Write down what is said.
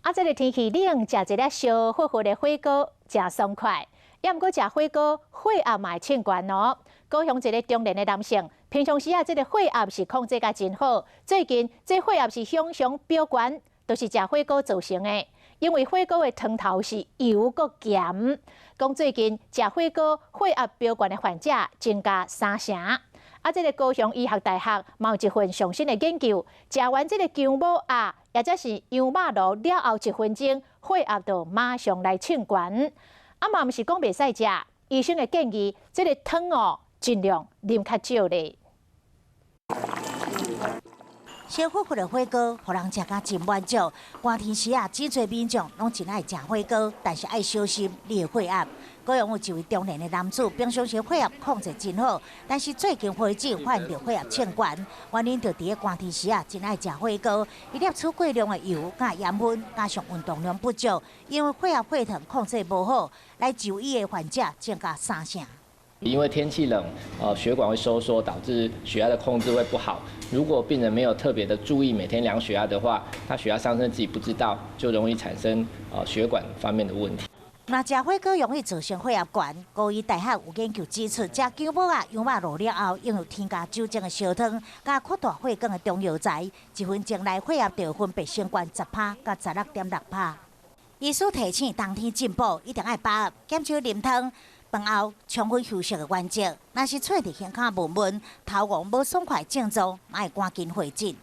啊，這个天氣冷，食一粒燒火火的火鍋，誠爽快。猶毋過食火鍋，血壓嘛會衝懸哦。高雄一个中年的男性，平常時啊，這个血壓是控制甲真好。最近這血壓是常常飆懸，都是食火鍋造成的。因為火鍋的湯頭是油閣鹹。講最近食火鍋血壓飆懸的患者增加三成。啊，這个高雄醫學大學嘛有一份上新的研究，食完這个薑母鴨，抑者是羊肉爐了後一分鐘，血壓就馬上來衝懸。啊嘛毋是講袂使食，醫生會建議這个湯哦，盡量啉較少咧。燒火火的火鍋，予人食甲真滿足。寒天時啊，真濟民眾攏真愛食火鍋，但是愛小心你的血壓。高雄有一位中年的男子，平常時血壓控制真好，但是最近回診發現著血壓衝懸，原因就佇咧寒天時啊，真愛食火鍋，伊攝取過量的油佮鹽分，加上運動量不足，因為血壓血糖控制無好，來就醫的患者增加三成。因為天氣冷，血管會收縮，導致血壓的控制會不好。如果病人沒有特別的注意每天量血壓的話，他血壓上升自己不知道，就容易產生血管方面的問題。若食火鍋容易造成血壓懸，高醫大學有研究指出，食薑母鴨、羊肉爐了後，因為添加酒精的燒湯，佮擴大血管的中藥材，一分鐘內血壓就分別升懸10趴佮16.6趴。醫師提醒，冬天進補一定愛把握，減少啉湯。飯後充分休息的原則，若是喙佇胸口悶悶、頭黃無爽快症狀，嘛愛趕緊回診。